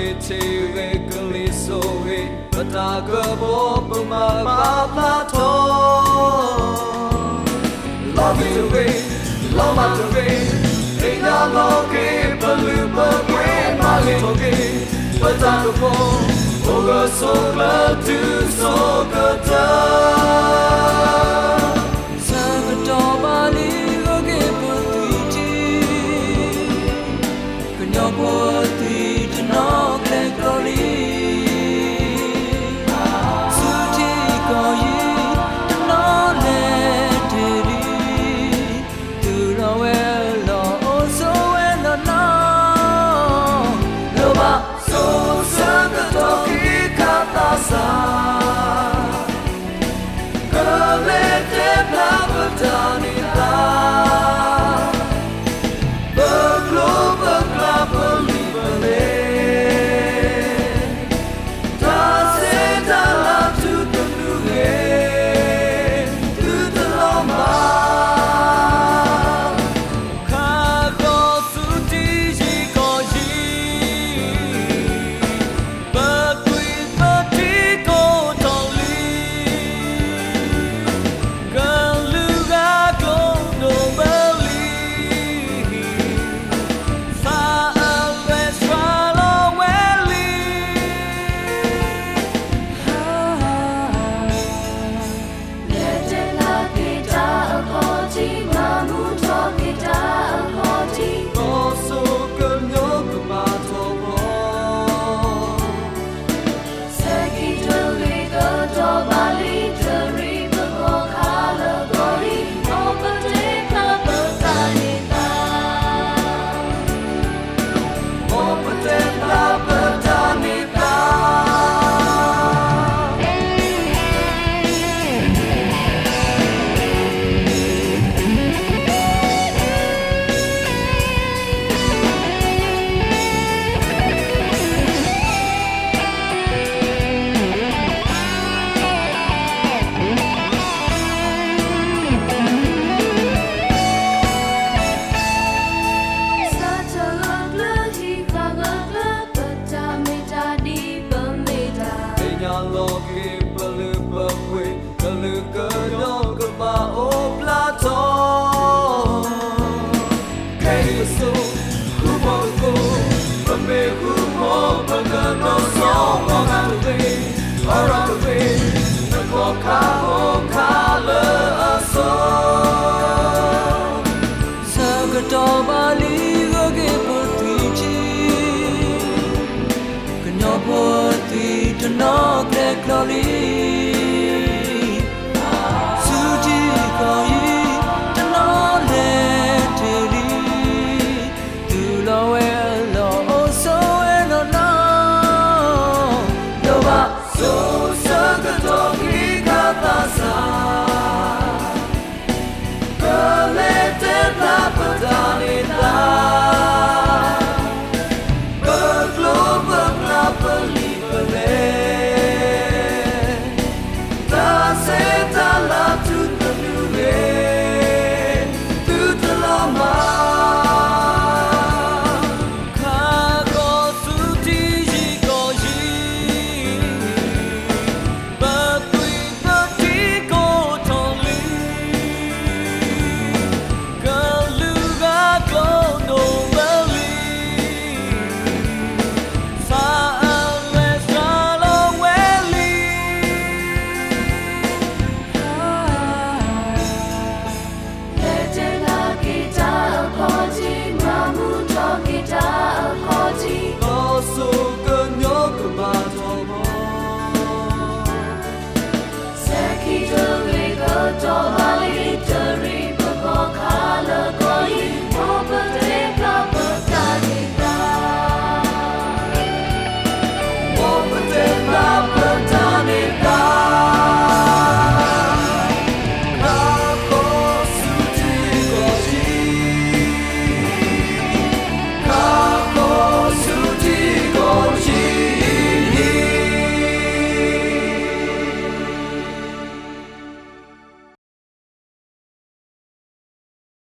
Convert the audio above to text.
ထံဂ့ၤကလံၤစိးဂ့ၤ ပတၢ်ကပီၤပမၤဘၣ်ဖျါထီၣ်, လီၤမံၤတဂ့ၤ, လီၤမၢ်တဂ့ၤ, သ့ၣ်ညါလီၤက့ၤ ပလုၢ်ပပှ့ၤမၤဂ့ၤထီၣ်က့ၤ ပတၢ်ကပီၤ အိၣ်ဂၢၢ်ဆိးကျၢၤတုၤစိၤကတၢၢ်, ဆၢကတီၢ်ဘၣ်လံ ဂ့ၤက့ၤပသွံၣ်ထံ ကညီဖိသွံၣ်တနီၤကျဲကျီလံ, ဆူထံကီၢ်ယံၤ တနီၤလဲၤတ့ၢ်လံ, တုၤလီၤဝဲလီၤအိၣ်ဆိးဝဲလီၤနီၤ, လၢဘၣ်ဆိးဆၢကတီၢ်က့ၤခးသးစၢ် ကလဲၤတဲဖျါပတၢ်န့ၢ်သါ, ပကျိပကျါပလံာ်ပလဲၢ်, တၢ်ဆဲးတၢ်လၤသုတနုာ်ဂ့ၤ, သုတလီၤမၢ်, ခးဃီၤဆူထံယံၤကီၢ်ယံၤ ပသွံၣ်ပထံကိးထီၣ်လံ, ကလုာ်ဂၤကျိဒိၣ်ဘၢလံ, သးအလွဲၢ်ဆှါလီၤဝဲလံ, လဲၤတဲဖျါက့ၤတၢ်အခီၣ်ထံး မၤမူထီၣ်က့ၤတၢ်အခီၣ်ထံး, လီၤစိၤကညီကဘၣ်ထီၣ်ပီၤ စဲးကံၣ်တဂ့ၤကတီၤဘၣ်လံ တရံးပဂီၢ်ခါလၢကီၢ်လံ, မ်ပတဲဖျါပတၢ်န့ၢ်သါ, မ်ပတဲဖျါပတၢ်န့ၢ်သါ စးထီၣ်ဂၢၢ်ကျၢၤ ဟံၣ်ဃာ်ဂၢၢ်ကျၢၤ ပတၢ်မ့ၢ်တၢ်ဒ်ပမ့ၢ်တၢ်, သ့ၣ်ညါလီၤက့ၤပလုၢ်ပပှ့ၤ ကလုာ်ကညီကဘၣ်အိၣ်ဖျါထီၣ်, ခဲအံၤပစိာ် ဃူဖိးသကိး, ပမ့ၢ်ဃူဖိး ပကနီၣ်ဆီ ပှၤဂၤတဂ့ၤ, အီရၤတဂ့ၤ, နကီၢ်ခါဖိခါလၢအစိၤ, ဆၢကတီၢ်ဘၣ်လံ ဂ့ၤက့ၤပသွံၣ်ထံ, ကညီဖိသွံၣ်တနီၤကျဲကျီလံ,